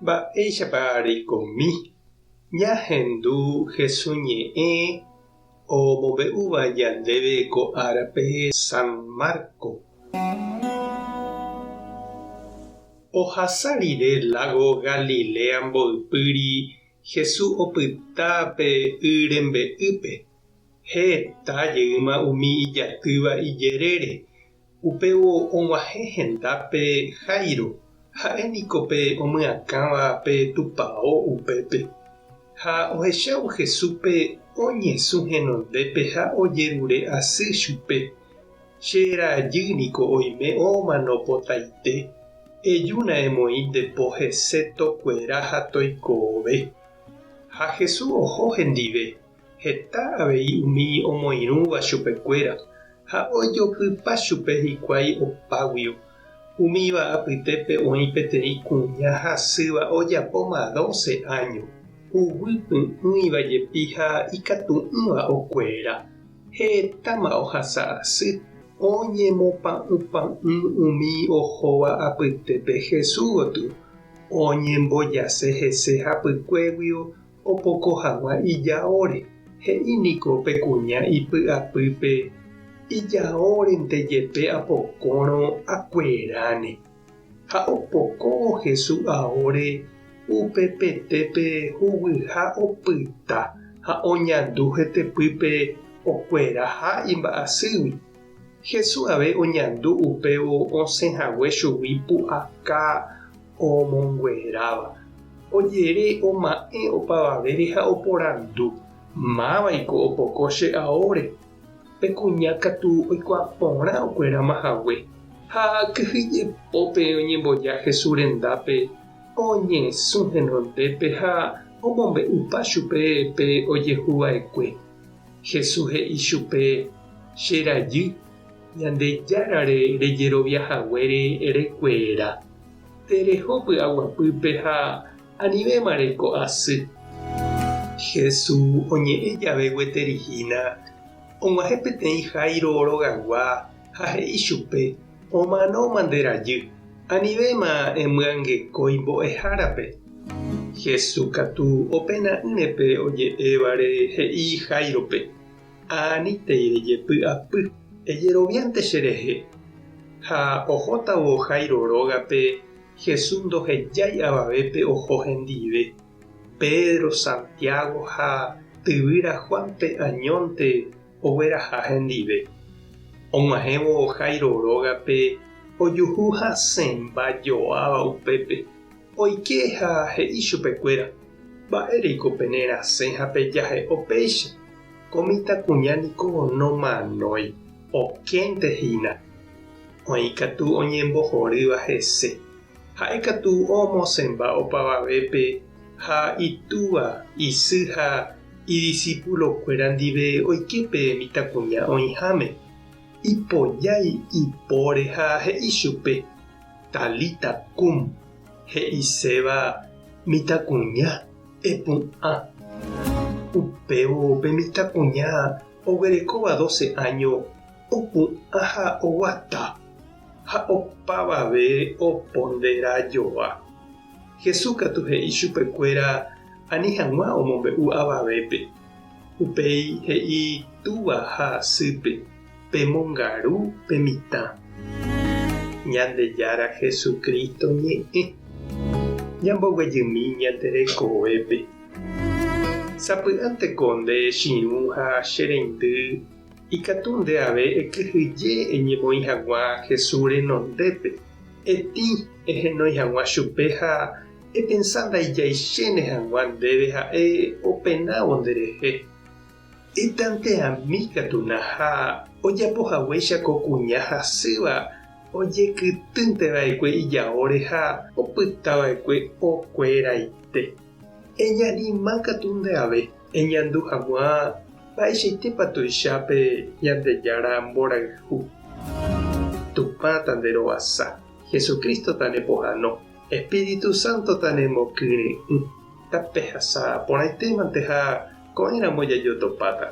Mba'éichapa reikomi ñahendu Hesu ñe'ẽ omombe'úva ñandéve ko árape San Marco? Ohasa rire lágo Galilea mboypýri Jesús opyta pe y rembe'ýpe. Heta jeýma umi ijatýva ijerére. Upévo og̃uahẽ hendápe Jairo, ha'e niko pe omyakãva pe tupao upépe. Ha ohechávo Jesúspe oñesũ henondépe ha ojerure asy chupe, Che rajy niko oime omano potaite, ejúna emoĩ nde po hese tokuera ha toikove. Ha Jesús oho hendive, heta avei umi omoirũva chupekuéra, ha ojopypa chupe hikuái opáguio. Umíva apytépe oĩ peteĩ kuña hasýva ojapóma dóse áño, huguy py'ỹiva jepi ha ikatu'ỹva okuera. Hetáma ohasa asy, oñemopa'ũpa'ũ umi ohóva apytépe Jesús gotyo, oñembojase hese hapykuéguio opoko hag̃ua ijaóre. He'i niko pe kuña ipy'apýpe, Ijaórente jepe apokórõ akueráne. Ha opokóvo Jesús aóre, upepetépe huguyha opyta ha oñandu hetepýpe okueraha imba'asýgui. Jesús ave oñandu upévo osẽ hague chugui pu'aka omongueráva. Ojere oma'ẽ opavavére ha oporandu, Mávaiko opoko che aóre? Pe kuña katu oikuaa porã okueráma hague, ha kyhyjepópe oñemboja Jesús rendápe, oñesũ henondépe ha omombe'upa chupe pe ojehu va'ekue. Jesús he'i chupe, Che rajy, Ñandejárare rejerovia haguére rekuera. Tereho py'aguapýpe ha anivéma reko asy. Jesús oñe'ẽ jave gueteri hína, og̃uahẽ peteĩ Jairo rogagua ha he'i chupe, Omanóma nde rajy, anivéma emyangekói mbo'ehárape. Jesús katu opena'ỹre pe oje'évare he'i Jáirope, Anítei rejepy'apy, ejeroviánte cherehe. Ha ohótavo Jairo rógape, Jesús ndohejái avavépe oho hendive. Pedro, Santiago ha tyvýra Juánpe añónte ogueraha hendive. Og̃uahẽvo Jairo rógape ojuhu hasẽmba joáva upépe, oike ha he'i chupekuéra, Mba'éreiko pene rasẽ ha pejahe'o péicha? Ko mitãkuña niko nomanói, okénte hína. Oĩ katu oñembohorýva hese. Ha'e katu omosẽmba opavavépe ha itúva, isy ha idisipulokuéra ndive oike pe mitãkuña oĩháme. Ipojái ipóre ha he'i chupe, Talita kum, he'iséva mitãkuña, epu'ã. Upévo pe mitãkuña oguerekóva dóse áño Opu'ã ha oguata, ha opavave opondera joa. Jesús katu he'i chupekuéra ani hag̃ua omombe'u avavépe. Upéi he'i túva ha sýpe, Pemongaru pe mitã. Ñandejára Jesucristo ñe'ẽ. Ñamboguejymi ñande rekovépe. Sapy'ánte ko nde chirũ ha che reindy Ikatu nde ave ekyhyje eñemoĩ hag̃ua Jesús renondépe, etĩ ehenói hag̃ua chupe ha epensa ndaijaichéne hag̃ua ndéve ha'e openávo nderehe. Etanteami katuna ha ojapo haguéicha ko kuña hasýva ojekytýnte va'ekue ijaóre ha opyta va'ekue okueraite. Eñanima katu nde ave eñandu hag̃ua mba'eichaitépa tuicha pe Ñandejára mborayhu. Tupã tanderovasa, Jesucristo tanepohãno, Espíritu Santo tanemokyre'ỹ, tapehasa porãitémante ha ko'ẽramo jajotopáta.